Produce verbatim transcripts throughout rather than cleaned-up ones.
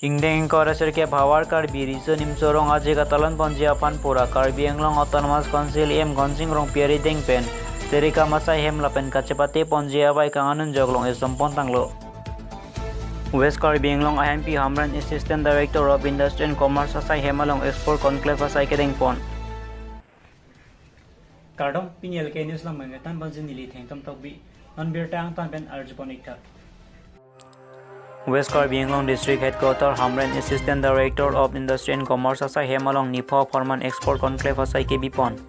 Ingdeng ingkoi ra sirkep havar Karbi Riso Nimso Rong Aje katalon ponji aphan pura Karbi Anglong Autonomous Council E M Gonsing Rongpi arideng pen tere kam asai hem lapen kachepate ponji avai kanganun joklong esom pon tanglo. West Karbi Anglong ahempi Hamren Assistant Director of Industry and Commerce asai hem along Export Conclave asai kedeng pon. Kardom, pini L K News lang mengetan banjin neli Thengtom Tokbi, non birta angtan pen arjupon iktha. West Karbi Anglong District Headquarter Hamren Assistant Director of Industry and Commerce asai hem along nipho apharman Export Conclave asai kebi pon.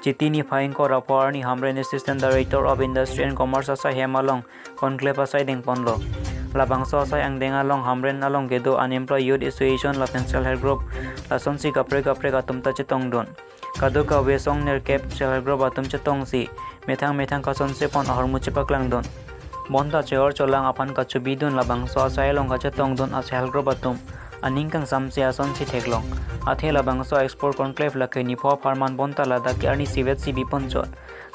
Chiti niphai ingkoi ra pho arni Hamren Assistant Director of Industry and Commerce asai hem along Conclave asai deng ponlo. Labangso asai angdeng along Hamren along kedo Unemployed Youth Association lapen Self Help Group lasonsi kaprek kaprek atum ta chetongdun. Kadokave song nerkep Self Help Group atum chetongsi methang methang kasonse pon ahormu chepaklangdun. Bonta chehor cholang aphan kachobidun labangso asai along kachetongdun a-Self Help Group atum aning kangsamse asonsi theklong. Athe labangso Export Conclave lake nipho apharman bonta ladak ke arni isivet si bi ponchot.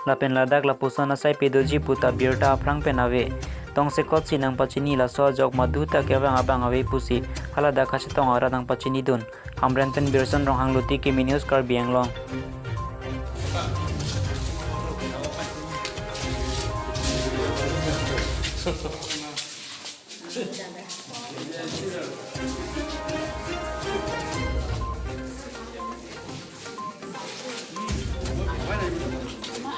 Lapen ladak lapuson asai pedoji puta birta aphrang pen ave. Tongsekot si nangpachini laso ajok maduta kevang abang ave pusi haladak kachetong arat nangpachinidun. Hamren pen Birson Ronghang Luti, Kimi News Karbi Anglong.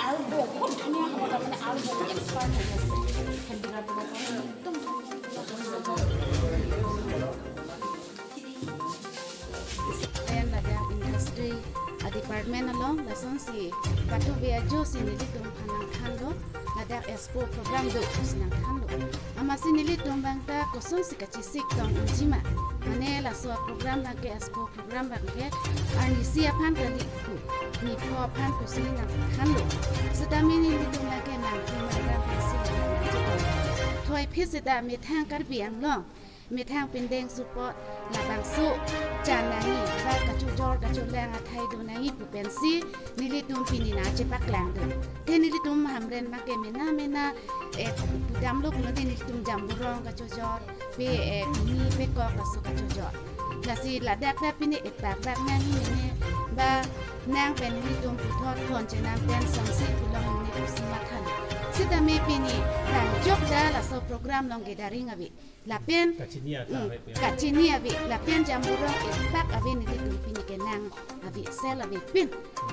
আৰু বহুত ধুনীয়া হ'ব, তাৰমানে আৰু বহুত এক্সপাৰ্ট হৈ আছে হেণ্ডিক্ৰাফ্ট ৱৰ্কৰ, একদম ধুনীয়া। Pen ladak industry a-department along lasonsi pathu ve ajo si nelitum aphan nangthanlo, ladak Expo program do si nangthanlo. Amatsi nelitum abang ta kosonsi kachesik tong unjima. Mane laso program abang ke Expo program abang ke arnisi aphan kali pu, nipho aphan pusi nangthanlo. Sitame nelitum lake nangpi mangram pusi nangchepon. Thoi phi seta methang Karbi Anglong, methang pindeng support labangso chan nangji, ba kachojor kacholang athai do nangji pu pensi nelitum pini nangchepaklangdun. Te nelitum Hamren abang ke mena mena, eh, pudamlo pulote nelitum Jamborong kachojor, pe, eh, pini pekok laso kachojor. Lasi ladak ta pini epak bak nangji mene ba nang pen nelitum puthot phone chenam pen songsi pulong mene pusi mathan. Sitame pini bang jok ta laso program along gathering ave. Lapen kachini ata, mm, ave pu ya. Kachini ave, lapen Jamborong epak ave nelitum pini kenang ave, sel ave pin.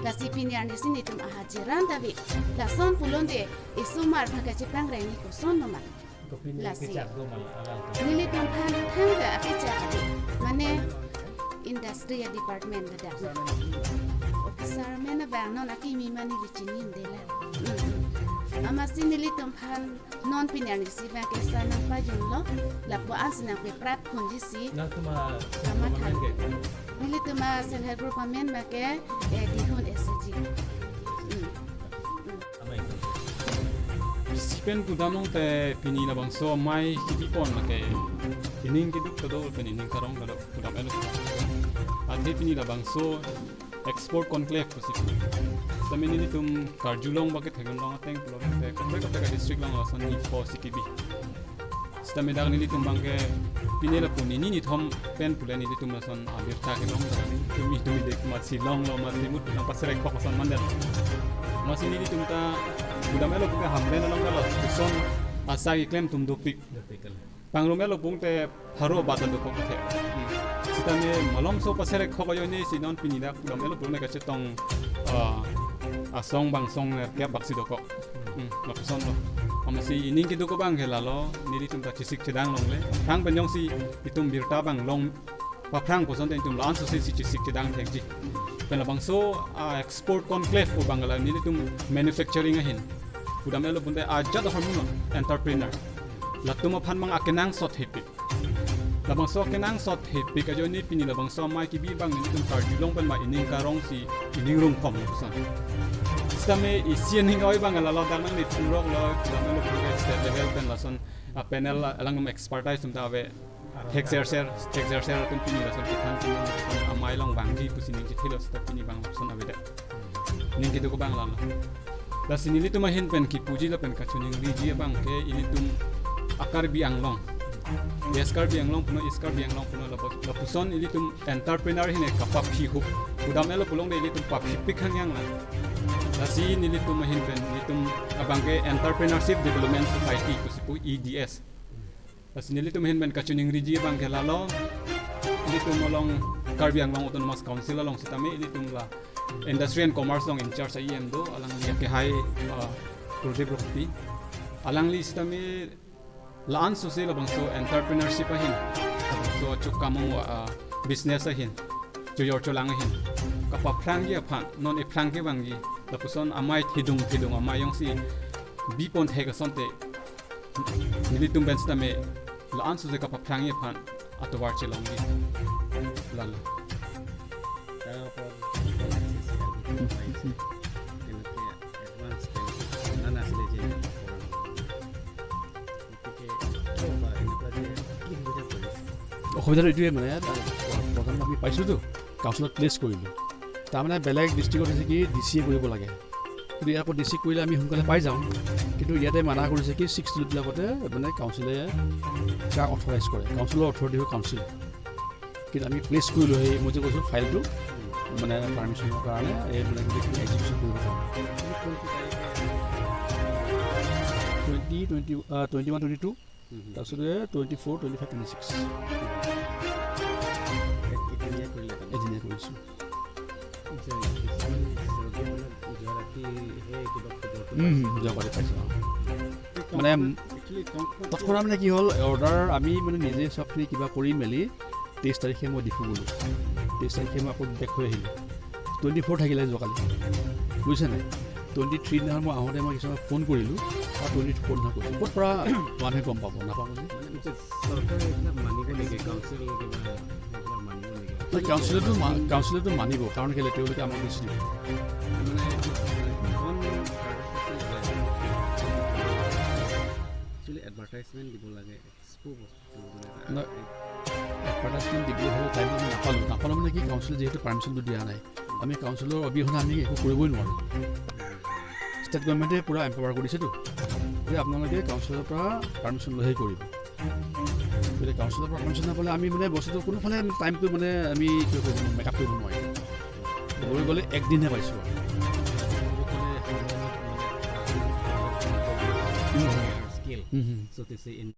Lasi pini arnisi nelitum ahajiran ta ave. Lason pulote isomar bhag kachepangrengji koson nomar. Ko pini lasi kechak do mal alang to. Nelitum aphan thangta akechak ave. Mane industry a-department ladak. Officer amen abang non akimi mane neli chinine dela. Mm. Amatsi nelitum aphan non pini arnisi abang ke sa nangpajunlo, lapu-an si nangpeprat phunji si. Nangtum a-Self Help Group amen ke? Nelitum a-Self Help Group amen abang ke, eh, Dihun S H G. Hmm. Hmm. Amei. Si pen pudam along te pini labangso amei kebi pon lake ining keduk kedo pen ining karong kedo pudam elo. Athe pini labangso Export Conclave pusi. Sitame nelitum karjulong bak ke theklong ateng pulote kaprek kaprek district along lason nipho si kebi. Sitame dak nelitum abang ke pini lapu nini nithom pen pule nelitum lason abirta kelong. Tumi tumi dek mat si longlo, mat si mut nang paserek kok lason mandel. Amatsi nelitum ta pudam elo ke Hamren along lo, lason asai keklem atum dopik. Dopik lo. Pangrum elo pulote pharo bat dokok athe. Hmm. Sitame malomso paserek kok ajoine si non pini dak pudam elo pulote kachetong, ah, asong bangsong nerkep bak si dokok. Hmm, lapusonlo. Amatsi ining keduk abang ke lalo, nelitum ta chesik chedang longle. Aphrang pen jongsi itum birta abang long paphrang puson te itum la-an sose si chesik chedang thekji. Pen labangso, ah, Export Conclave pu abang la nelitum manufacturing ahin. Pudam elo pulote ajat ahormu non entrepreneur. Latum aphan abang akenangsot hepik. Labangso akenangsot hepik ajoine pini labangso amei kebi abang nelitum karjulong pen ma ining karong si ining rungphom lapuson. Sitame isi aning oi abang lalo dak nang ni turok lo, pudam elo pulote state level pen lason a-panel alangtum expertise atum ta ave. Thek ser ser, thek ser ser atum pini lason kethan si amei along vangji pusi ning chethilo seta pini abang lapuson avedet. Ining keduk abang lalo. Lasi nelitum ahin pen kipuji lapen kachiningriji abang ke ilitum a-Karbi Anglong West Karbi Anglong punon, East Karbi Anglong punon, lapu-, lapuson ilitum entrepreneur ahin ke kapaphi hup. Pudam elo pulongde ilitum paphi pik hangyang la. Lasi nelitum ahin pen, nelitum abang ke Entrepreneurship Development Society pusi pu, E D S. Lasi nelitum ahin pen kachiningriji abang ke lalo. Nelitum along Karbi Anglong Autonomous Council along sitame ilitum la Industry and Commerce along in charge E M do, alangli akehai, uh, Kuldeep Rongpi. Alangli sitame la-an sose labangso entrepreneurship ahin, labangso chukam ong, ah, business ahin, chojor cholang ahin kapaphrangji aphan, non ephrang kevangji, lapuson amei thedung thedung amei jongsi bipon thek asonte, nelitum pen sitame la-an sose kapaphrangji aphan atovar chelongji. Lalo. তাৰ ওপৰত advance test নানা আছিলে যে গতিকে কিয় বা এনেকুৱা যে কি সুবিধা কৰিছে? অসুবিধাটো এইটোৱে, মানে, ইয়াত, আহ, প্ৰথম আমি পাইছোঁতো, কাউন্সিলত প্লেচ কৰিলোঁ। তাৰমানে বেলেগ ডিষ্ট্ৰিক্টত হৈছে কি, ডি চিয়ে কৰিব লাগে, কিন্তু ইয়াত আকৌ ডি চি কৰিলে আমি সোনকালে পাই যাওঁ, কিন্তু ইয়াতে মানা কৰিছে কি, ছিক্স শ্বিডিউলবিলাকতে, মানে, কাউন্সিলে যাক অথৰাইজ কৰে, কাউন্সিলৰ অথৰিটি হয় কাউন্সিল। কিন্তু আমি প্লেচ কৰিলোঁ, সেই মই যে কৈছোঁ ফাইলটো, মানে, পাৰ্মিশ্যনৰ কাৰণে, এই, মানে, গোটেইখিনি এক্সিকিউশ্যন কৰিব কাৰণে। টুৱেণ্টি টুৱেণ্টি, আহ, টুৱেণ্টি ওৱান টুৱেণ্টি টু, তাৰপিছতে twenty four, twenty five, twenty six. এদিনীয়া কৰিলে তাৰমানে? এদিনীয়া কৰিছোঁ। আচ্ছা, কিছুমান যোৱা ৰাতি সেই কিবা খবৰটো উম, পাইছে? যোৱা ৰাতি পাইছোঁ, অ। এই মানে, কংক্ৰিট, একচুৱেলি কংক্ৰিট তৎক্ষণাত মানে কি হ'ল, অৰ্ডাৰ আমি মানে নিজে চবখিনি কিবা কৰি মেলি তেইছ তাৰিখে মই ডিফু গ'লোঁ। তেইছ তাৰিখে মই আকৌ বেক হৈ আহিলোঁ। টুৱেণ্টি ফ'ৰ থাকিলে যোৱাকালি, বুজিছে নাই? টুৱেণ্টি থ্ৰী দিনাখন মই আহোঁতে মই কিছুমানক ফোন কৰিলোঁ আৰু টুৱেণ্টি ফ'ৰ দিনা কৰিছোঁ। ক'ত পৰা মানুহে গম পাব, নাপাব যে? মানে পিছে চৰকাৰে এইবিলাক মানিব নেকি? কাউন্সিল কিবা এইবিলাক মানিব নেকি? নাই, কাউন্সিলেতো মা-, কাউন্সিলেতো মানিব, কাৰণ কেলে, তেওঁলোকে আমাক লিষ্ট দিব। মানে, কোন একচুৱেলি এডভাৰটাইজমেণ্ট দিব লাগে, এক্সপো বস্তু মানে, নাই, এডভাৰটাইজমেণ্ট দিবলৈ হ'লে টাইম আমি নাপালোঁ। নাপালোঁ মানে কি, কাউন্সিলে যিহেতু পাৰ্মিশ্যনটো দিয়া নাই, আমি কাউন্সিলৰ অবিহনে আমি একো কৰিবই নোৱাৰোঁ। ষ্টেট গভৰ্ণমেণ্টে পূৰা এম্পাৱাৰ কৰিছেতো, যে আপোনালোকে কাউন্সিলৰ পৰা পাৰ্মিশ্যন লৈহে কৰিব। গতিকে কাউন্সিলৰ পৰা পাৰ্মিশ্যন নাপালে আমি মানে বস্তুটো কোনোফালে টাইমটো মানে আমি কি কৰিব, মেকআপ কৰিব নোৱাৰিম। ক'বলৈ গ'লে একদিনহে পাইছোঁ আৰু। Scale. হুম, হুম। So they say in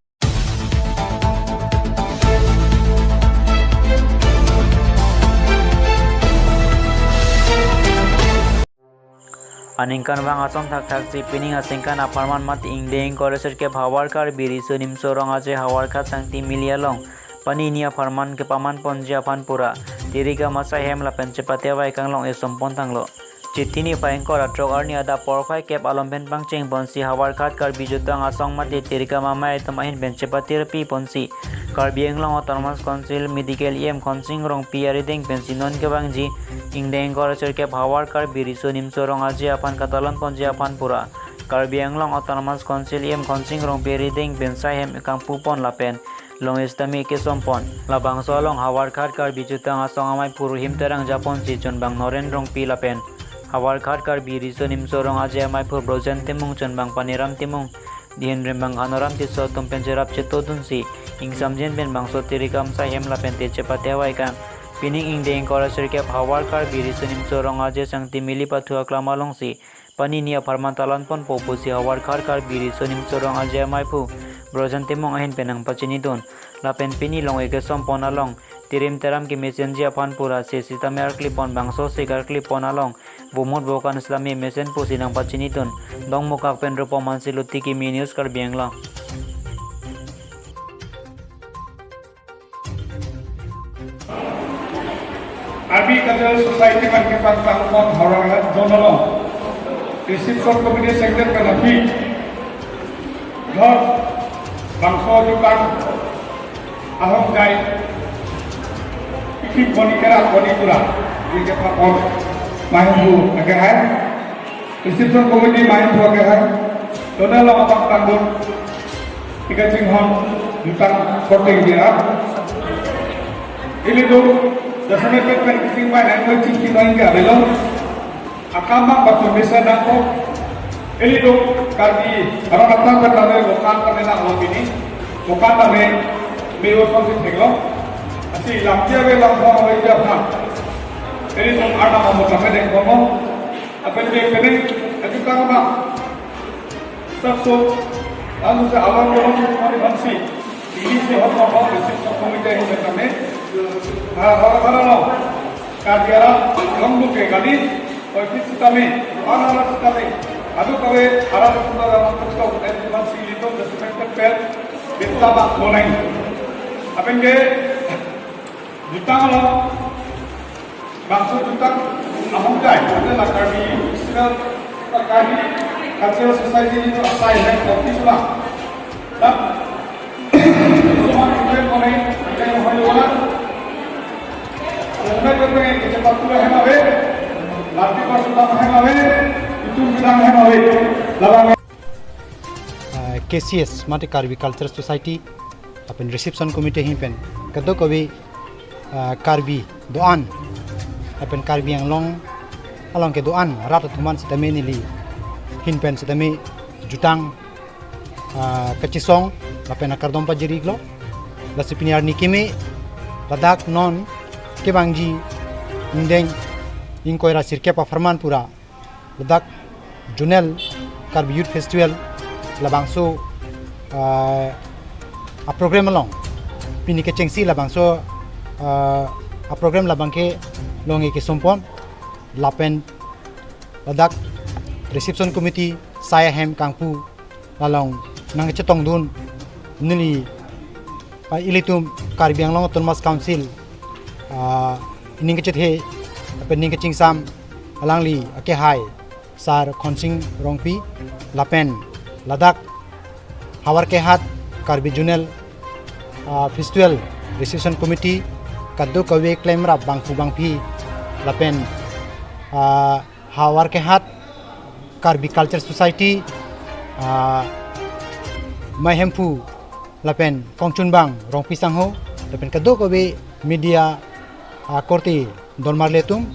Aningkanvang ason thakthak si pining aningkan apharman mate ingdeng ingkoi ra sirkep Howraghat Karbi Riso Nimso Rong Aje Howraghat Sangti Mili along panini apharman kepaman ponji aphan pura Terikam asai hem lapen chepate aveikang long esom pon tanglo. Chithi niphai ingkoi ra throk arni adap porphai kep alom pen pangcheng ponsi Howraghat Karbi Jutang Asong mate Terikam amei atum ahin pen chepate pi ponsi Karbi Anglong Autonomous Council Medical E M Khonsing Rongpi arideng pensi non kevangji ingdeng ingkoi ra sirkep Howraghat Karbi Riso Nimso Rong Aje aphan katalon ponji aphan pura Karbi Anglong Autonomous Council E M Khonsing Rongpi arideng pen sai hem kangpu pon lapen long sitame kesom pon. Labangso along Howraghat Karbi Jutang Asong amei phurhim terang japonsi chunbang Noren Rongpi lapen Howraghat Karbi Riso Nimso Rong Aje amei phur Brojen Timung, chunbang Paniram Timung, dihin rimbang Hanoram Tisso atum pen cherap chetodunsi ingsamjin pen bangso Terikam asai hem lapen te chepate aveikang pining ingdeng ingkoi ra sirkep Howraghat Karbi Riso Nimso Rong Aje Sangti Mili pathu aklam alongsi panini apharman talon ponpo pusi Howraghat Karbi Riso Nimso Rong Aje amei phur Brojen Timung ahin pen nangpachinidun. Lapen pini long kesom pon along tirim teram kemesenji aphan pura se sitame arkli pon bangso se karkli pon along vomut vokan sitame mesen pusi nangpachinidun. Dongmukak pen Rupom Hanse Luti, Kimi News, Karbi Anglong. Karbi Cultural Society man kepangpang pon Howraghat Zone along Reception Committee Secretary pen aphi, dhor, bangso jutang ahok kai, ikhim boni kera boni kura, ini kepapor mahin bu akehai. Reception Committee main thua ke hai, total lo abang tangdun, ika chinghon, jutang korte dia. Ilitum, dasar mepet pen kichinghon, nang koi chingki noi ke avelo. Akam bang batu mesa nangko. Ilitum, Karbi, aron atang pen tame, vokan tame nang lo pini. Vokan tame, Mewar samsi theklong. Lasi lampi ave lamphang ave ejaphan. Eri tum Arnam amot lamedeng komo. Lapen ke pene, aju tang ma. Sakso, anu se along kolong se mari bansi. Ini se hot ma hot, isi sok komite ini kami. Ha, hara hara lo. Karbi arat, long buke kali, koi fit sitame, ang arat sitame. Adu kave, arat sitame, arat sitame, arat sitame, arat sitame, arat sitame, bintaba koneng. Lapen ke, jutang lo, bangso jutang, ahong kai, ada la Karbi Festival, Karbi Cultural Society ni asai hai office la. Dak, semua kita mau naik, kita yang mau jualan. Sebenarnya kita yang kita patut lah hemawe, lati pas sudah hemawe, itu bilang hemawe. Labang Ah, K C S, mate Karbi Culture Society, lapen reception committee ahin pen kadokave, ah, Karbi do-an, lapen Karbi Anglong along kedo-an rat atum aphan sitame neli ahin pen sitame jutang, ah, kachesong lapen akardom pajir-iklo. Lasi pini arni keme ladak non kevangji ingdeng ingkoi ra sirkep apharman pura ladak Zonal Karbi Youth Festival labangso, ah, aprogram along pini kechengsi labangso, ah, aprogram labang ke long-e kesumpon lapen ladak reception committee sai ahem kangpu along nangkachetongdun neli, ah, ilitum Karbi Anglong Autonomous Council, ah, ining kachethe lapen ining kachingsam alangli akehai Sar Khonsing Rongpi lapen ladak Howraghat Karbi Zonal, ah, Festival Reception Committee kadokave klemrap bangphu bangphi lapen, ah, Howraghat Karbi Culture Society, ah, Mai Hemphu lapen kongchunbang Rongpi Sangho lapen kadokave media, ah, korte donmarli atum,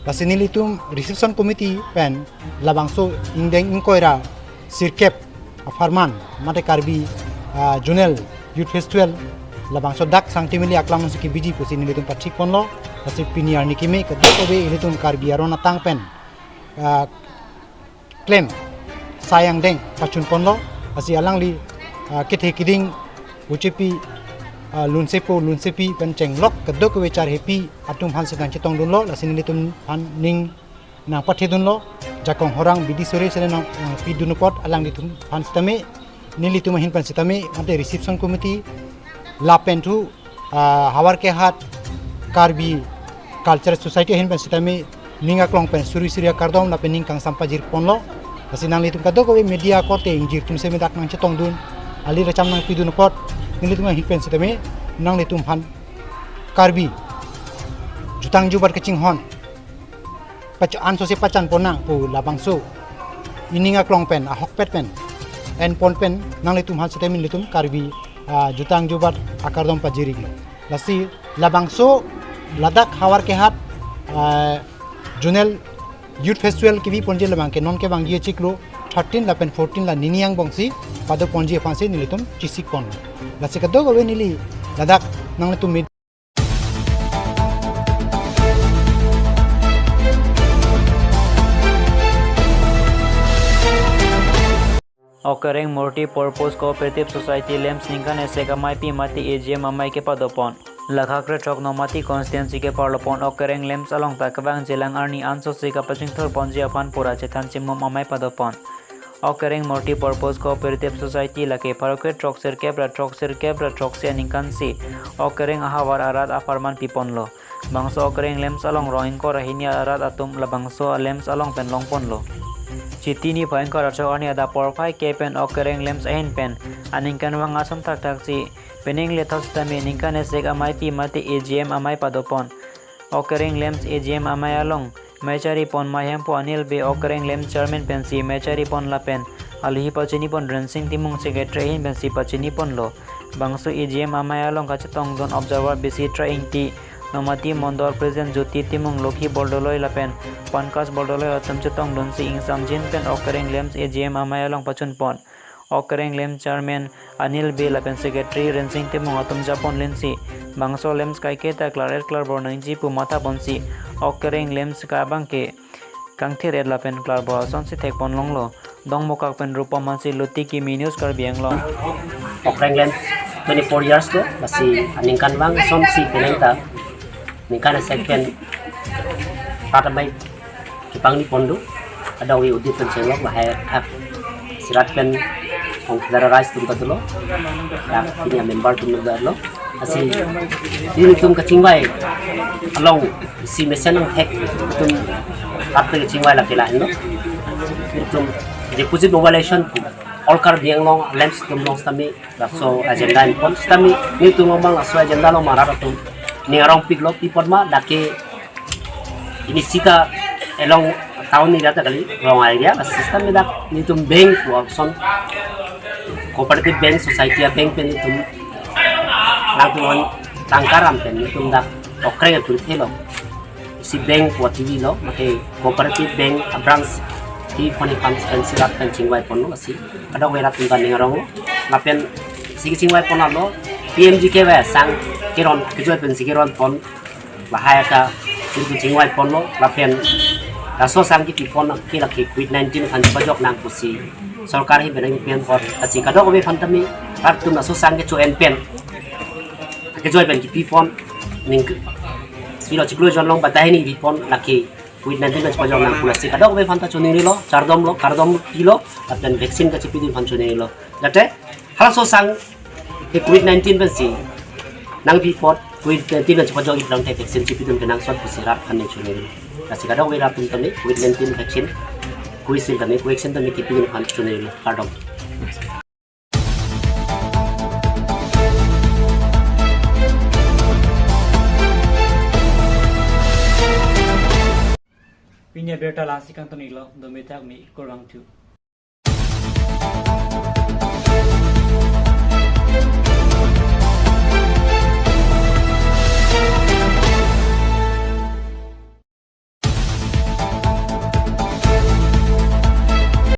lasi nelitum reception committee pen labangso ingdeng ingkoi ra sirkep apharman mate Karbi, ah, Zonal Youth Festival labangso dak Sangtimili aklam si kebiji pusi nelitum pathik ponlo. Lasi pini arni keme kadokave ilitum Karbi aron atang pen, ah, klem sai angdeng pachun ponlo. Lasi alangli, ah, kethe keding uchepi, ah, lunsepo lunsepi pen chenglok kadokave charhepi atum aphan si nangchetongdunlo. Lasi nelitum aphan ning nangpathedunlo, jakong horang bidi sore sene nang, nangpidun apot alanglitum aphan sitame, nelitum ahin pen sitame, mate reception committee lapen thu, ah, Howraghat Karbi Culture Society ahin pen sitame, ning aklong pen suri suri akardom lapen ning kangsam pajir ponlo. Lasi nanglitum kadokave media korte ingjir atum seme dak nangchetongdun, alir acham nangpidun apot, nelitum ahin pen sitame, nanglitum aphan Karbi jutang jubat kachinghon pach-, anso si pachan ponnang pu labangso ining aklong pen, ahokpet pen, en pon pen, nanglitum aphan sitame nelitum Karbi, ah, jutang jubat akardom pajir-iklo. Lasi labangso ladak Howraghat, ah, Zonal Youth Festival kebi ponji labang ke non kevangji achiklo thirteen lapen fourteen la nini angbong si pado ponji aphan si nelitum chesik pon. Lasi kadokave neli ladak nanglitum Okareng Multi Purpose Cooperative Society LAMPS ningkan esek ameipi mate A G M amei kepadopon. Lakha krethrok Nomati constituency keparlopon Okareng LAMPS along ta kevangjilang arni anso si kapachingthur ponji aphan pura chethan chimum amei padopon. Okareng Multi Purpose Cooperative Society lake pharo krethrok sirkep ra throk sirkep ra throksi aningkan si Okareng ahavar arat apharman piponlo. Bangso Okareng LAMPS along rong ingkoi ra hini arat atum labangso LAMPS along pen longponlo. Chiti niphai ingkoi ra throk arni adap porphai ke pen Okareng LAMPS ahin pen aningkanvang ason thakthak si penang lethau sitame ningkan esek ameipi mate A G M amei padopon. Okareng LAMPS A G M amei along mei charipon Mai Hemphu Anil Bey Okareng LAMPS chairman pensi mei charipon lapen alohi pachinipon Rensing Timung secretary ahin pensi pachiniponlo. Bangso A G M amei along kachetongdun observer Bisitra Ingti, Nomati Mondol president Jyoti Timung, Lokhi Bordoloi lapen Pankaj Bordoloi atum chetongdunsi ingsamjin pen Okareng LAMPS A G M amei along pachunpon. Ok Kereng LAMPS Chairman Anil Bey lapen Secretary Rensing Timung atum japon lensi bangso LAMPS kaike ta klar-et klarbor nangji pu mathaponsi Ok Kereng LAMPS abangke kangthir-et lapen klarbor asonsi thekpon longlo. Dongmukak pen Rupom Hanse, Luti Kimi News, Karbi Anglong. Ok Kereng LAMPS twenty-four years lo, lasi aningkanvang asonsi penang ta ningkan asek pen rat amei kepangni pon do. Kadokave udit pen chenglok lahai athak si rat pen ong federalize atum ta dolo. Dak pini amember atum ta dolo. Lasi nelitum kachingvai along si mesen angthek atum rat pen kachingvai lake lahenlo. Nelitum deposit mobilization pu All Karbi Anglong LAMPS atum along sitame laso agenda ingpon, sitame nelitum along abang laso agenda along marat atum ning arongpiklo, pi apot ma lake ini sita along town area ta kali, rong area, lasi sitame dak nelitum bank pu ason cooperative bank society a bank pen nelitum nangtum tangka ram pen nelitum dak Ok Kereng apirthe lo. Si bank pu TV lo, mate cooperative bank a branch TV pon aphan pen si rat pen chingvai ponlo, lasi kadokave rat pen ning aronglo. Lapen si kachingvai pon lo, PMGKY asang keron, kejoi pensi keron pon lahai ta nelitum chingvai ponlo. Lapen laso asang kipi pon ke lake Covid nineteen aphan chepajok nang pusi sorkar ahin pen nangpi pon apot, lasi kadokave aphan tame rat atum laso asang kecho-en pen kejoi pen kipi pon, ning ke, pilo chiklo jon along batai nangpi pon, lake Covid nineteen pen chepajok nang pu, lasi kadokave aphan ta choningrilo, chardomlo, kardom pilo, lapen vaccine kachepidun aphan choningrilo. Jate halaso asang ke Covid nineteen pensi nangpi apot, Covid nineteen pen chepajokji pulote vaccine chepidun kenangsot pusi rat aphan ning choningrilo. Lasi kadokave rat atum tame Covid nineteen vaccine, Covishield tame, Covaxin tame kipidun aphan choningrilo. Kardom. Pini abirta lasi kangtonilo, dome thakmi, kurvangthu.